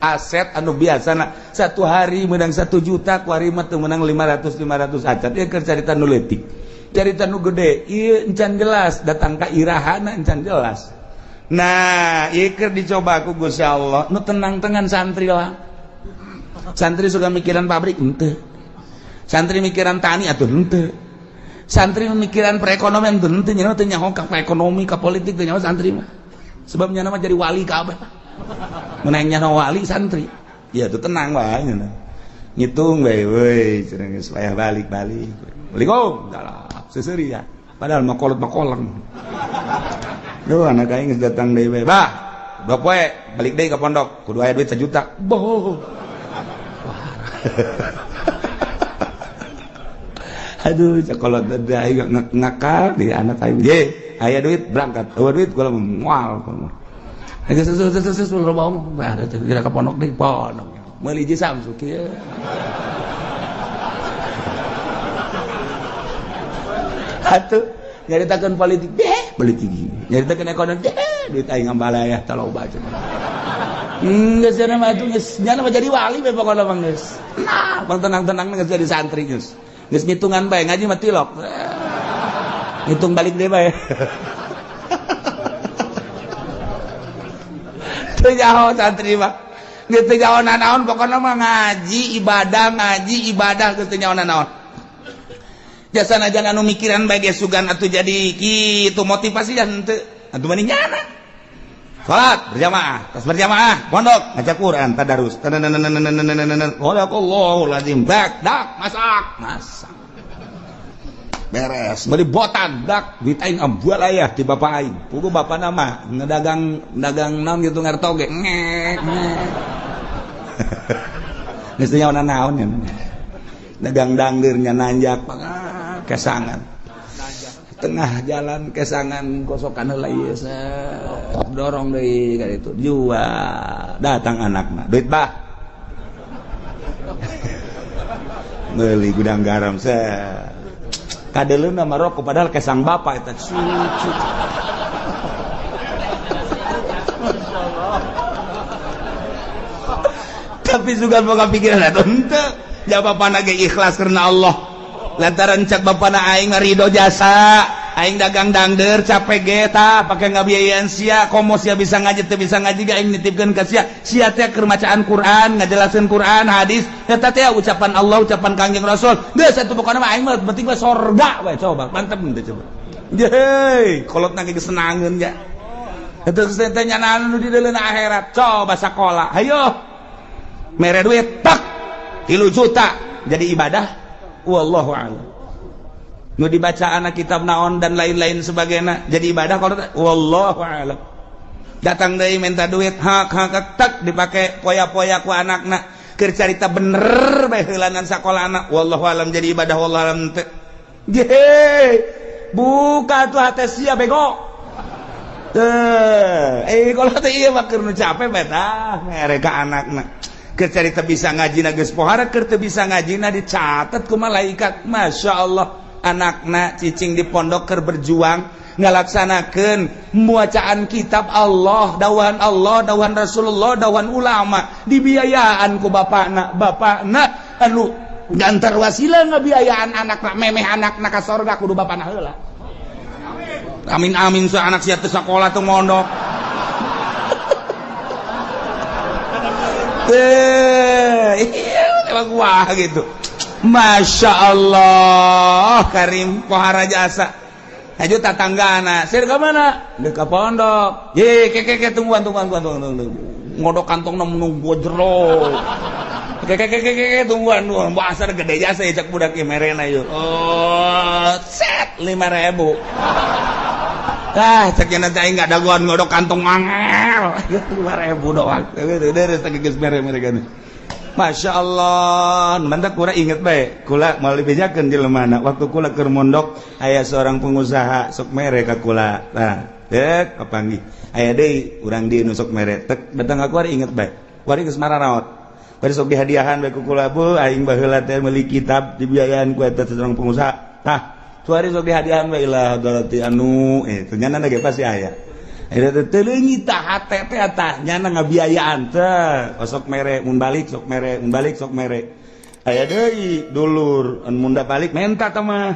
Aset anu biasa satu hari menang 1 juta, kuari mah teu menang 500 500 acan. Ieu keur carita nu leutik. Carita nu gede ieu encan jelas datang ka irahana, encan jelas. Nah, ieu keur dicoba ku Gusti Allah. Nu tenang-tenang santri lah. Santri suka mikiran pabrik henteu, santri mikiran tani atuh henteu, santri mikiran perekonomian henteu. Nya teu nyaho ka ekonomi, ka politik teu nyaho santri mah, sebabnya nama jadi wali kabeh. Menangnya wali santri ya tuh tenang wae, ngitung bae woi, cenah geus payah balik-balik. Assalamualaikum, seseuri ya, padahal mah kolot mah koleng. Duh, anak aing geus datang deui bae, bah 2 poe balik deui ka pondok kudu aya duit 1 juta. Boh, aduh, cakolot aing ngakal di anak aing. Ye, aya duit berangkat, eueuh duit kula moal. Geus geus geus loba omong, kira ka pondok deui, pondok. Meuli hiji Samsu kieu. Atuh nyaritakeun politik deh, politik. Nyaritakeun ekonomi deh, duit aing ngambalaya taloba cenah. Geus cenah mah atuh geus nyana mah jadi wali we pokona mah geus. Nah, pang tenang-tenang geus jadi santri geus. Geus ngitungan bae, ngaji mah tilok. Ngitung balik deui bae. Teu nyaho santri mah. Geus teu nyaho nanaon pokona mah, ngaji ibadah, ngaji ibadah, geus teu nyaho nanaon. Jasa najan anu mikiran bae ge sugan atuh jadi kitu motivasi dan henteu atuh mending nyana. Salat berjamaah, tas berjamaah, pondok, ngaca Quran, tadarus. Sadaqallahul azim. Bak, dak, masak, masak. Beres, beli botan, dak, duit aing ambual ayah di bapak aing. Pugu bapak nama ngedagang dagang naon gitu ngartoge. Ngek, ngek. Geus teu nyaho naon ya. Dagang dangdeurnya nanjak kesangan. Tengah jalan kesangan kosokan heula ieu, dorong deui ka ditu. Jual, datang anakna. Duit bah. Meuli gudang garam set. Kadeleuna mah rokok padahal kesang bapak eta cucu. Tapi sugan boga pikiran atuh henteu. Ja bapana ge ikhlas karena Allah. Lantaran cak bapana aing mah ridho jasa, aing dagang dangder capek ge tah pake ngabiayaan sia, komo sia bisa ngaji teu bisa ngaji ge aing nitipkeun ka sia. Sia teh keur macaan Quran, ngajelaseun Quran, hadis, eta teh ucapan Allah, ucapan Kangjeng Rasul. Geus atuh pokona mah aing mah penting mah sorga we, coba mantep henteu coba. Yeay, kolotna ge senangeun ya. Eta geus teh nyanaan nu di deuleuna akhirat, coba sakola. Hayo. Mere duit tak 3 juta jadi ibadah, wallahu a'lam. Nu dibaca anak kitab naon dan lain-lain sebagainya jadi ibadah kalau wallahu a'lam. Datang deui minta duit hak hak tak dipake poya-poya ku anakna keur carita bener bae heulanan sakola anak, wallahu a'lam jadi ibadah, wallahu a'lam teu. Ye, buka tuh hate sia bego. Teu, kalau teh ieu mah keur nu capek bae tah mere ka anakna. Keur carita bisa ngaji na geus pohara, keur teu bisa ngaji na dicatat ku malaikat. Masya Allah, anakna cicing di pondok keur berjuang ngalaksanakeun muacaan kitab Allah, dawahan Allah, dawahan Rasulullah, dawahan ulama, dibiayaan ku bapakna. Bapakna anu gantar wasilah ngabiayaan anakna, memeh anakna ka sorga kudu bapakna heula. Amin amin sa anak sia teu sakola teu mondok. Iya, emang wah gitu. Masya Allah, Karim pohara jasa. Aju tatanggana, sir ke mana? Dek ke pondok. Ye, ke ke ke tungguan tungguan tungguan tungguan. Ngodok kantong nunggu jero. Ke ke ke ke ke tungguan tungguan. Basar gede jasa ya cak budak ieu merena yeuh. Oh, set 5.000. Ah, cek nya aing enggak dagoan ngodok kantong angel. 5.000 doang. Deres teh geus mere-mere geuning. Masya Allah, mantap kula inget bae. Kula moal dibejakeun jelema waktu kula keur mondok aya seorang pengusaha sok mere ka kula. Nah, dek kapanggih. Aya deui urang dieu nu sok mere. Tek datang ka kuari inget bae. Kuari geus mararaot. Kuari sok dihadiahan bae ku kula, bu aing baheula teh meuli kitab dibiayaan ku eta seorang pengusaha. Tah, kuari sok dihadiahan bae ilah berarti anu ternyata ge pasti aya. Eta teh leungit tah hate teh tah nyana ngabiayaan teh. Sok mere mun balik sok mere mun balik sok mere. Aya deui dulur mun da balik menta tah mah.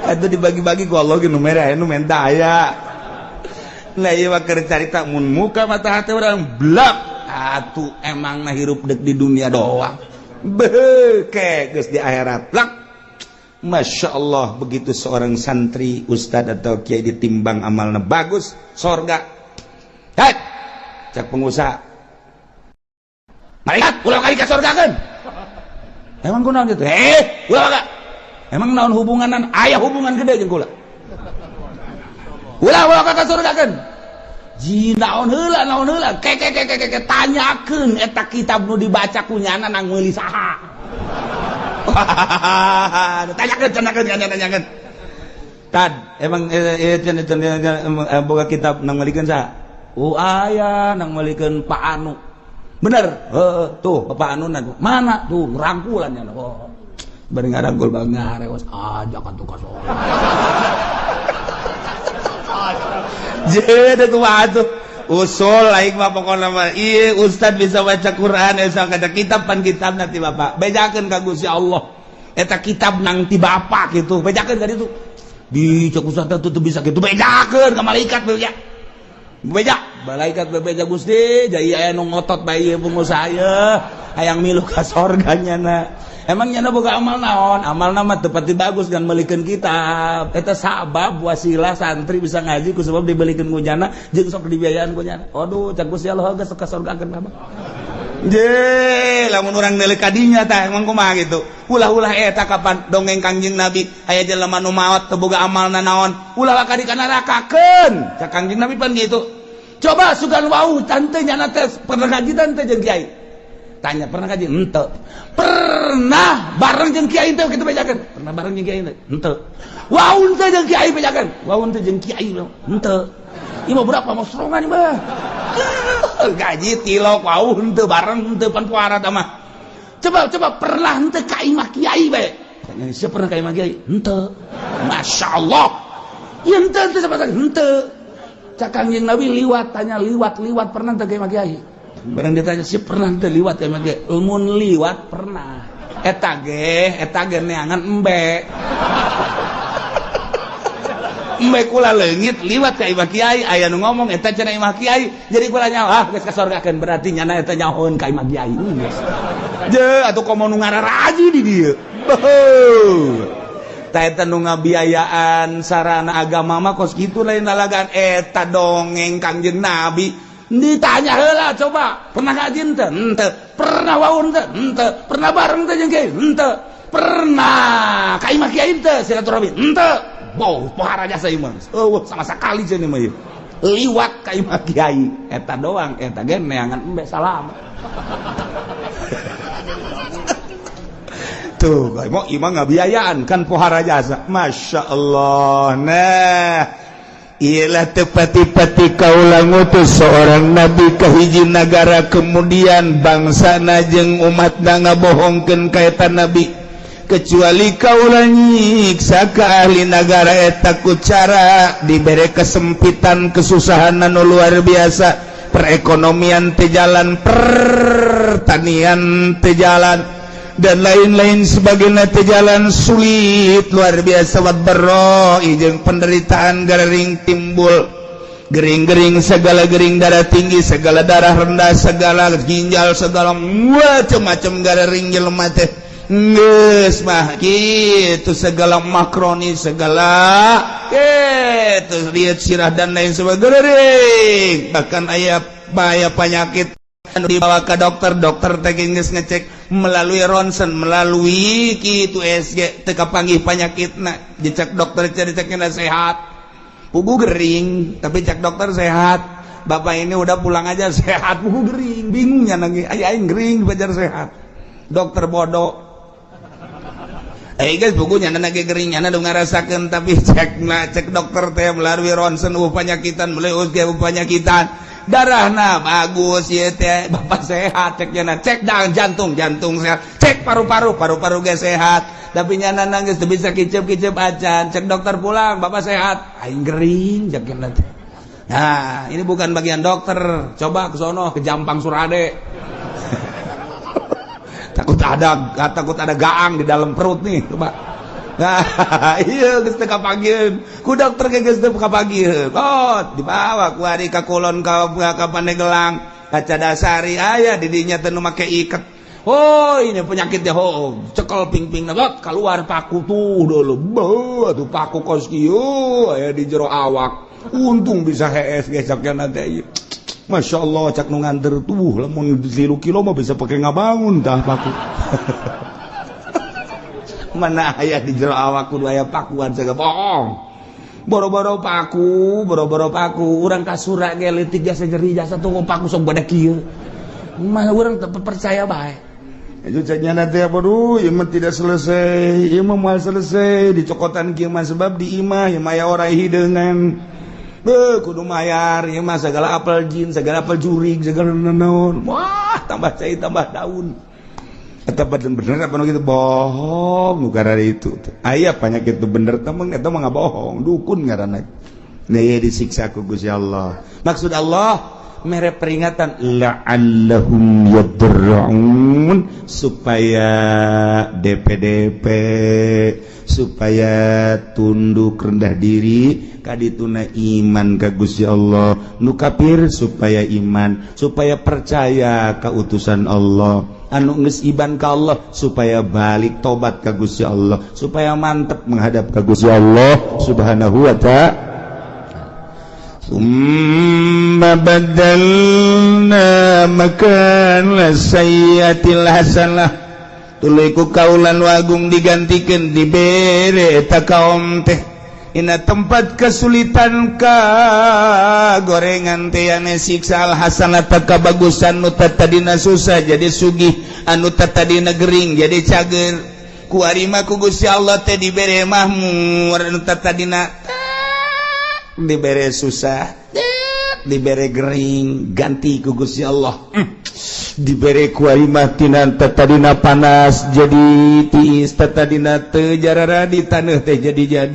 Atuh dibagi-bagi ku Allah ge nu mere aya nu menta aya. Nah ieu mah keur carita mun muka mata hate urang blak atuh emangna hirup deuk di dunia doang. Beuh ke geus di akhirat blak. Masya Allah, begitu seorang santri, ustad atau kiai ditimbang amalna bagus, sorga. Hei, cak pengusaha. Malaikat, ulah kali ka sorgakeun. Emang kunaon gitu? Ulah ka. Emang naon hubunganan? Aya hubungan gede jeung kula. Ulah ulah ka sorgakeun. Ji naon heula naon heula? Ke ke ke ke ke tanyakeun eta kitab nu dibaca ku nyana nang meuli saha. Tanyakeun tanyakeun tanyakeun. Tad, emang boga kitab nang meulikeun saha? Oh aya nang meulikeun Pak Anu. Bener? Heeh, tuh Pak Anu mana? Tuh rangkulan nya. Oh. Bari ngarangkul bang ngareos ajak atuh ka sorga. Jadi kumaha tuh? Usul aing mah pokona mah ieu ustad bisa baca Quran bisa baca kitab pan kitab nanti bapak bejakeun ka Gusti Allah eta kitab nang ti bapak gitu bejakeun ka ditu di cek ustad teh teu bisa kitu bejakeun ka malaikat beja beja malaikat bebeja Gusti jadi aya nu ngotot bae ieu pengusaha ieu hayang milu ka sorga nyana. Emang nyana boga amal naon? Amalna mah teu pati bagus kan meulikeun kitab. Eta sabab wasilah santri bisa ngaji ku sebab dibelikeun ku nyana jeung sok dibiayaan ku nyana. Aduh, cak Gusti Allah geus ka sorgakeun mah. Je, lamun urang neuleuk ka dinya tah emang kumaha gitu. Ulah-ulah eta kapan dongeng Kangjeng Nabi aya jelema nu maot teu boga amalna naon, ulah ka di ka nerakakeun. Cak Kangjeng Nabi pan gitu. Coba sugan wau tante nyana teh pernah ngaji tante jeung kiai. Tanya pernah ngaji? Henteu. Pernah bareng jeung kiai teh kitu bejakeun. Pernah bareng jeung kiai teh? Henteu. Wau teh jeung kiai bejakeun. Wau teh jeung kiai henteu. Ieu mah berapa masrongan ieu mah. Gaji tilok wau henteu bareng henteu pan puara tah mah. Coba coba pernah henteu ka imah kiai bae. Tanya siapa pernah ka imah kiai? Henteu. Masyaallah. Ieu henteu henteu sama sekali henteu. Cak Kangjeng Nabi liwat tanya liwat liwat pernah teu ka imah kiai? Barang ditanya sih pernah teu liwat ya mah ge? Mun liwat pernah. Eta ge neangan embe. Embe kula leungit liwat ka imah kiai aya nu ngomong eta cenah imah kiai. Jadi kula nyaho ah geus kasorgakeun berarti nyana eta nyahoeun ka imah kiai. Geus. Je atuh komo nu ngararaji di dieu. Beuh. Ta eta nu ngabiayaan sarana agama mah kos kitu lain lalagaan eta dongeng Kangjeng Nabi. Ditanya heula coba, pernah ngaji henteu? Henteu. Pernah waun teu? Henteu. Pernah bareng teu jeung kiai? Henteu. Pernah ka imah kiai teu silaturahmi? Henteu. Bau pohara jasa ieu mah. Eueuh sama sakali cenah mah ieu. Liwat ka imah kiai eta doang eta ge neangan embe salam. Tuh, mau imah ngabiayaan kan pohara jasa. Masya Allah. Nah, ialah tepati-pati kaula ngutus seorang nabi ke hiji nagara kemudian bangsa jeung umatna ngabohongkeun ka eta nabi kecuali kaula nyiksa ka ahli nagara eta ku cara dibere kesempitan kesusahan anu luar biasa, perekonomian teu jalan, pertanian teu jalan dan lain-lain sebagainya teu jalan, sulit luar biasa, wadbarro jeung penderitaan gering timbul, gering-gering segala gering, darah tinggi segala, darah rendah segala, ginjal segala, macam-macam gering jelema teh geus mah kitu, segala makroni segala kitu, lihat sirah dan lain sebagainya, bahkan aya bahaya penyakit dibawa ke dokter, dokter teh geus ngecek melalui ronsen, melalui kitu SG teu kapanggih panyakitna, dicek dokter dicekna sehat, pugu gering, tapi cek dokter sehat, bapak ini udah pulang aja sehat, pugu gering, bingungnya nangis, aya aing gering dipajar sehat, dokter bodoh. Eh guys, bukunya nyana ge gering, nyana nu ngarasakeun, tapi cek na cek dokter teh melalui ronsen euweuh panyakitan, melalui USG euweuh panyakitan, darahna bagus ieu teh, bapak sehat cek nyana. Cek dang jantung, jantung sehat. Cek paru-paru, paru-paru ge sehat, tapi nyana nangis teu bisa kicep-kicep acan. Cek dokter, pulang, bapak sehat, aing gering cek nyana teh. Nah, ini bukan bagian dokter. Coba ke sono, ke Jampang Surade. Takut ada gaang di dalam perut nih, coba. Nah, iya geus teu kapagieun. Ku dokter ge geus teu kapagieun. Oh, dibawa ku ari ka kulon ka Pandeglang, ka Cadasari aya di dinya teh nu make iket. Oh, ini penyakitnya. Oh, cekel ping-ping lot keluar paku tuh dulu. Beuh, tuh paku kos kieu aya di jero awak. Untung bisa hees ge cak nanti. Masya Allah, cak nu nganter tuh, lamun 3 kilo mah bisa pakai ngabangun tah paku. Mana aya di jero awak kudu aya pakuan segala bohong. Boro-boro paku, boro-boro paku, urang kasura ge leutik jasa nyeri jasa tuh paku sok bade kieu. Mah urang teu percaya bae. Itu caknya nanti apa, duh, ieu mah tidak selesai, ieu mah moal selesai dicokotan kieu mah, sebab di imah ieu mah aya orai hideungan. Beuh, kudu mayar ieu mah segala apel jin, segala apel jurig, segala naon. Wah, tambah cai tambah daun. Eta bener apa nu gitu bohong nu karena itu. Aya penyakit itu bener temen eta mah bohong, dukun ngaranna. Nah, ieu disiksa ku Gusti Allah. Maksud Allah mere peringatan la'allahum yadarra'un, supaya DPDP, supaya tunduk rendah diri kadituna iman ka Gusti Allah. Nu kafir supaya iman, supaya percaya ka utusan Allah. Anu geus iman ka Allah supaya balik tobat ka Gusti Allah, supaya mantep menghadap ka Gusti Allah Subhanahu wa Ta'ala. ثم بدلنا مكان السيئة الحسنة, tuluy ku kaulan wagung digantikan, dibere eta kaum teh ina tempat kesulitan ka gorengan teh ane siksa al hasanata, kabagusan. Nu tadina susah jadi sugih, anu tadina gering jadi cager. Ku arima ku Gusti Allah teh dibere mahmur. Anu tadina dibere susah, dibere gering, ganti ku Gusti Allah dibere ku mah tina tadina panas jadi tiis, tadina teu jarara di taneuh teh jadi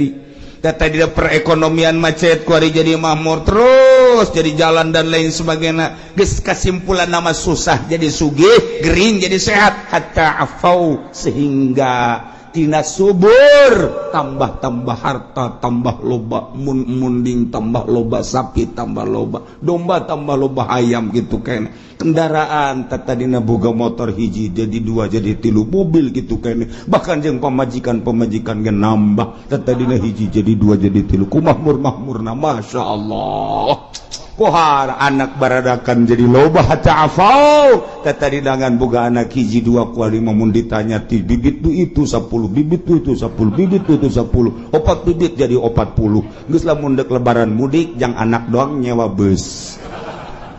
tadina perekonomian macet, ku ari jadi makmur terus, jadi jalan dan lain sebagainya. Geus kasimpulan nama susah jadi sugih, gering jadi sehat, hatta afau, sehingga tina subur tambah-tambah harta, tambah loba mun munding, tambah loba sapi, tambah loba domba, tambah loba ayam gitu kan. Kendaraan tadina boga motor hiji jadi dua, jadi tilu, mobil gitu kan. Bahkan jeung pamajikan, pamajikan ge nambah, tadina hiji jadi dua, jadi tilu. Ku makmur makmurna, Masya Allah. Pohara anak baradakan jadi loba, hatta afau. Tadi dangan boga anak hiji dua, kuali mun ditanya ti bibit tu itu 10 bibit, tu itu 10 bibit, tu itu 10, opat bibit jadi 40. Geus lamun dek lebaran mudik jang anak doang nyewa bus.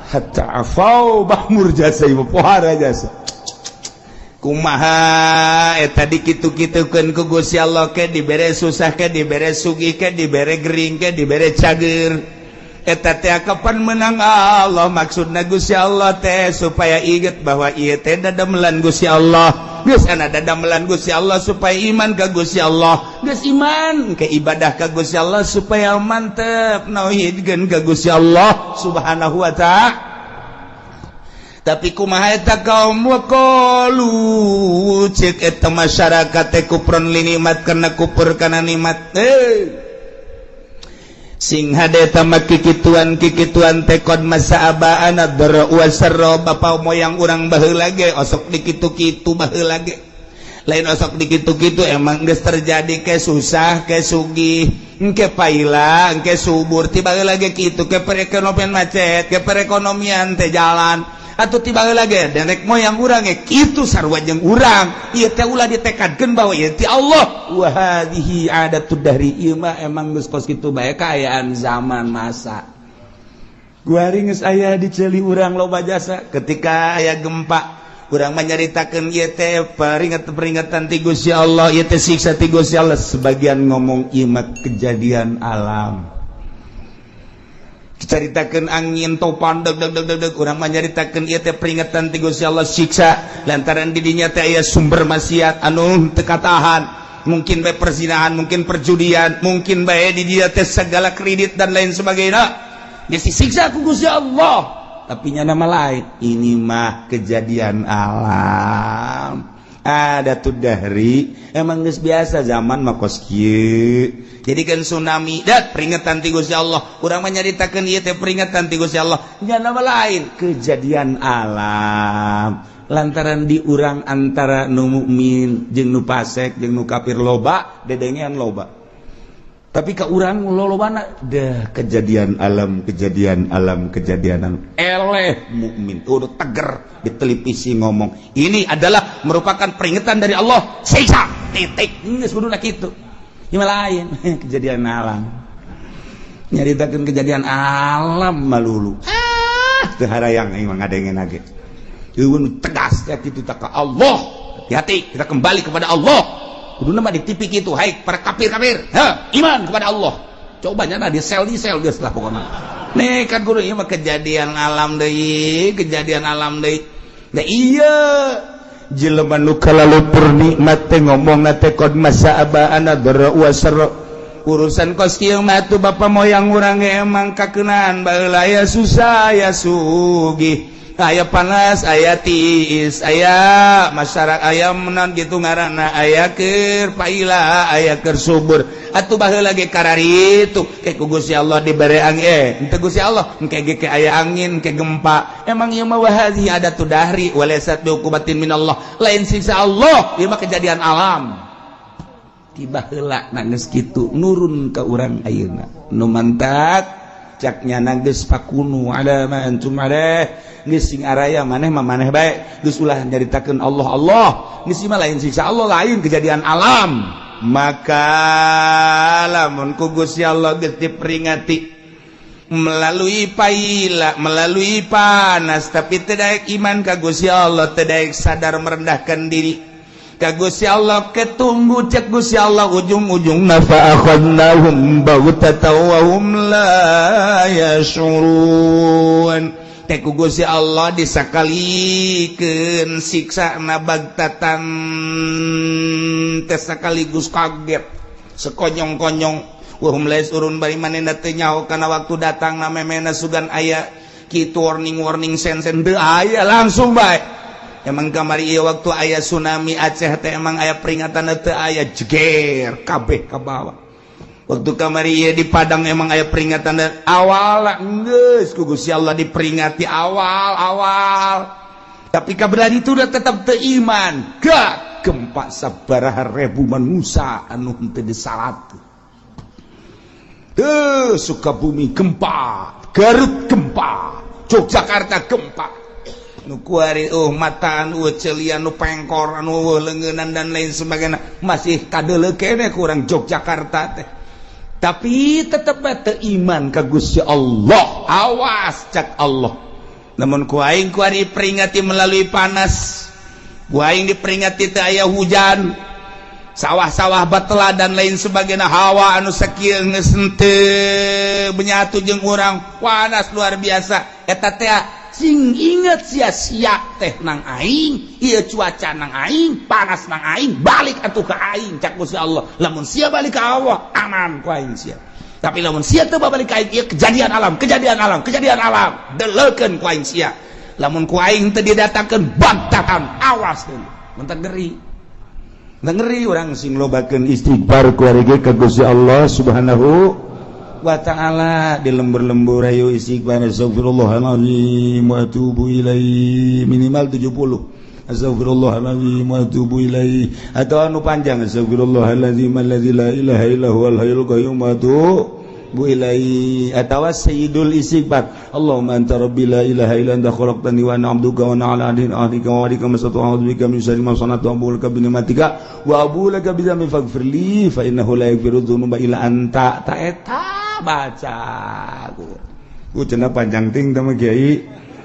Hatta afau, makmur jasa ieu, pohara jasa. Kumaha eta dikitu-kitukeun ku Gusti Allah, ke dibere susah, ke dibere sugih, ke dibere gering, ke dibere cager, eta teh kapan menang Allah. Maksudna Gusti Allah teh supaya inget bahwa ieu teh dadamelan Gusti Allah. Geus ana dadamelan Gusti Allah supaya iman ka Gusti Allah. Geus iman ke ibadah ka Gusti Allah, supaya mantep nauhidkeun ka Gusti Allah Subhanahu wa Ta'ala. Tapi kumaha eta kaum? Waqalu, cek eta masyarakat teh, kufron li nikmat, karena kufur kana nikmat. Eh, sing hade tamat kikituan kikituan tekon masa abaana dharra wasarra, bapa moyang urang baheula ge osok dikitu-kitu baheula ge. Lain osok dikitu-kitu, emang geus terjadi, ke susah ke sugih, engke paila engke subur. Tiba lagi kitu, ke perekonomian macet, ke perekonomian teh jalan atau tiba lagi nenek moyang urang ge kitu sarua jeung urang. Ieu teh ulah ditekadkeun bahwa ieu ti Allah. Wa hadhihi adatud dahri, ieu mah emang geus kos kitu bae kaayaan zaman masa. Guari geus aya di ceuli urang loba jasa ketika aya gempa. Urang menyaritakeun ieu teh peringatan-peringatan ti Gusti Allah, ieu teh siksa ti Gusti Allah. Sebagian ngomong ieu mah kejadian alam. Dicaritakeun angin topan deg deg deg deg deg, urang menyaritakeun ieu teh peringatan ti Gusti Allah, siksa lantaran di dinya teh aya sumber maksiat anu teu katahan, mungkin bae perzinahan, mungkin perjudian, mungkin bae di dia teh segala kredit dan lain sebagainya, geus disiksa ku Gusti Allah. Tapi nya nama lain, ini mah kejadian alam, ada tuh dari emang geus biasa zaman mah kos kieu. Jadi kan tsunami dat peringatan ti Gusti Allah, urang mah nyaritakeun ieu teh peringatan ti Gusti Allah, nya nama lain kejadian alam lantaran di urang antara nu mukmin jeung nu fasik jeung nu kafir loba dedengean loba, tapi ke urang lolobana dah kejadian alam, kejadian alam, kejadian alam. Eleh mukmin udah teger di televisi ngomong ini adalah merupakan peringatan dari Allah, siksa, titik. Geus kuduna kitu. Ieu lain kejadian alam, nyaritakeun kejadian alam malulu ah teu harayang aing mah ngadengen ge. Eueun tegas ya kitu tak ka Allah, hati-hati, kita kembali kepada Allah. Kuduna mah di TV kitu, hai para kafir-kafir, ha iman kepada Allah. Coba nya di sel, di sel geus lah pokokna. Nih kan guru, ieu mah kejadian alam deui, kejadian alam deui. Nah iya, jelema nu kalalupur nikmat teh ngomongna teh qad massa aba'ana dharra wa sarra. Urusan kos kieu mah tuh bapa moyang urang ge emang kakeunaan baheula, aya susah aya sugih, aya panas aya tiis, aya masyarakat aya menan gitu ngaranna, aya keur paila aya keur subur. Atuh baheula ge kararitu ke ku Gusti Allah dibere angin, henteu Gusti Allah engke ge ke aya angin ke gempa. Emang ieu mah wahadhi adatu dahri walaysat biuqubatin minallah, lain siksa Allah, ieu mah kejadian alam tiba heula. Geus kitu nurun ka urang ayeuna nu mantak caknya geus fakunu ala ma antum alaih, geus sing araya maneh mah maneh bae, geus ulah nyaritakeun Allah Allah, geus mah lain siksa Allah, lain kejadian alam. Maka lamun ku Gusti Allah geus diperingati melalui paila, melalui panas, tapi teu daek iman ka Gusti Allah, teu daek sadar merendahkan diri ka Gusti Allah, ketunggu cek Gusti Allah ujung-ujungna fa akhadnahum baghtatan wa hum la yash'urun. Teh ku Gusti Allah disakalikeun siksa na bagtatan teh sekaligus kaget sekonyong-konyong, wa hum la yash'urun, bari manehna teu nyaho kana waktu datang na memena sugan aya kitu warning-warning sen-sen teu aya, langsung bae. Emang kamari ieu waktu aya tsunami Aceh teh emang aya peringatan teu aya, jeger kabeh ka bawah. Waktu kamari ieu di Padang emang aya peringatan awal, geus ku Gusti Allah diperingati awal-awal, tapi kabelah itu udah tetap teu iman. Gak gempa sabaraha ribu manusia anu henteu disalat. Tuh Sukabumi gempa, Garut gempa, Yogyakarta gempa, nu kuari mataan celian, nu pengkor anu leungeunnan dan lain sebagainya masih kadeuleu keneh kurang Yogyakarta teh, tapi tetep teu iman ka Gusti Allah. Awas cak Allah, namun ku aing kuari peringati melalui panas, ku aing diperingati teu aya hujan, sawah-sawah batela dan lain sebagainya, hawa anu sakieu geus henteu menyatu jeung urang, panas luar biasa. Eta teh sing inget sia-sia teh nang aing ieu, cuaca nang aing, panas nang aing, balik atuh ka aing cak Gusti Allah. Lamun sia balik ka Allah, aman ku aing sia, tapi lamun sia teu balik ka aing, ieu kejadian alam, kejadian alam, kejadian alam, deleukeun ku aing sia. Lamun ku aing teu didatangkeun bagtatan, awas deui. Mentak ngeri ngeri, urang sing lobakeun istighfar kuari ka Gusti Allah Subhanahu wa ta'ala. Di lembur-lembur ayo istighfar, astagfirullahalazim wa atubu ilaih, minimal 70, astagfirullahalazim wa atubu ilaih, atau anu panjang, astagfirullahalazim alladzi la ilaha illa huwal hayyul qayyum wa atubu ilaih, atau sayyidul istighfar, Allahumma anta rabbi la ilaha illa anta khalaqtani wa ana 'abduka wa ana 'ala ahdika wa wa'dika mastata'tu, a'udzu bika min syarri ma sana'tu, abu'u laka bi ni'matika wa abu'u laka bi dzambi faghfir li fa innahu la yaghfiru dzunuba illa anta. Ta eta baca ku cenah panjang ting teh kiai.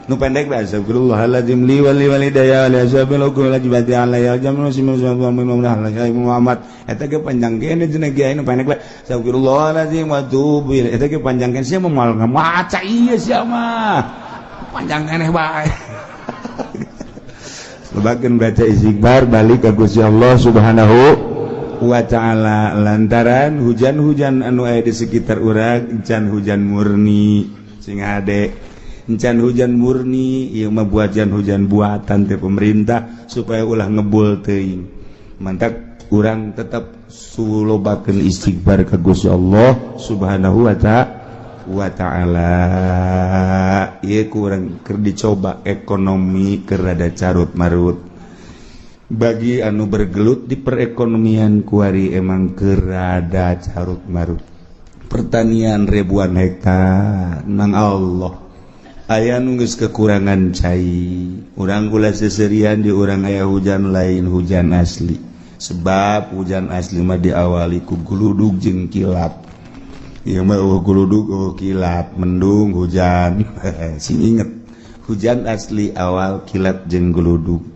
Nu pendek bae, astagfirullahaladzim li wali walidayya li ashabil ukul lajibati alayya jamu Muhammad. Eta ge panjang kene cenah kiai. Nu pendek bae, astagfirullahaladzim wa atubu ilaih. Eta ge panjang kene, sia moal ngamaca ieu, sia mah panjang keneh bae. Lobakeun baca istighfar, balik ka Gusti Allah Subhanahu wa Ta'ala, lantaran hujan-hujan anu aya di sekitar urang encan hujan murni. Sing hade, encan hujan murni. Ieu mah buatan, hujan buatan teh pemerintah supaya ulah ngebul teuing. Mantap, urang tetap sulobakeun istighfar ka Gusti Allah Subhanahu wa Ta'ala. Ieu kurang keur dicoba, ekonomi keur rada carut marut. Bagi anu bergelut di perekonomian kuari, emang keur rada carut marut. Pertanian ribuan hektar nang Allah aya nu geus kekurangan cai. Urang gula seserian di urang aya hujan, lain hujan asli, sebab hujan asli mah diawali ku guludug jeung kilat. Ieu mah euweuh guludug, euweuh kilat, mendung hujan. Sing inget, hujan asli awal kilat jeung guludug.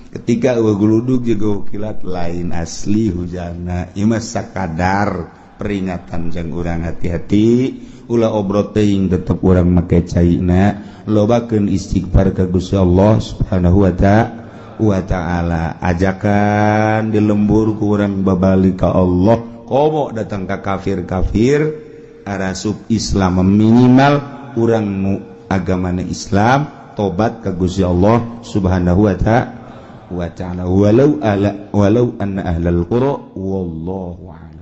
Ketika euweuh guludug jeung euweuh kilat, lain asli hujanna. Ieu mah sakadar peringatan jang urang hati-hati, ulah obrot teuing, tetep urang make caina, lobakeun istighfar ka Gusti Allah Subhanahu wa Ta'ala. Ajakan di lembur ku urang babalik ka Allah, komo datang ka kafir-kafir arasup Islam, minimal urang nu agamana Islam tobat ka Gusti Allah Subhanahu wa Ta'ala. Walau ala walau anna ahlal qura, wallahu a'lam.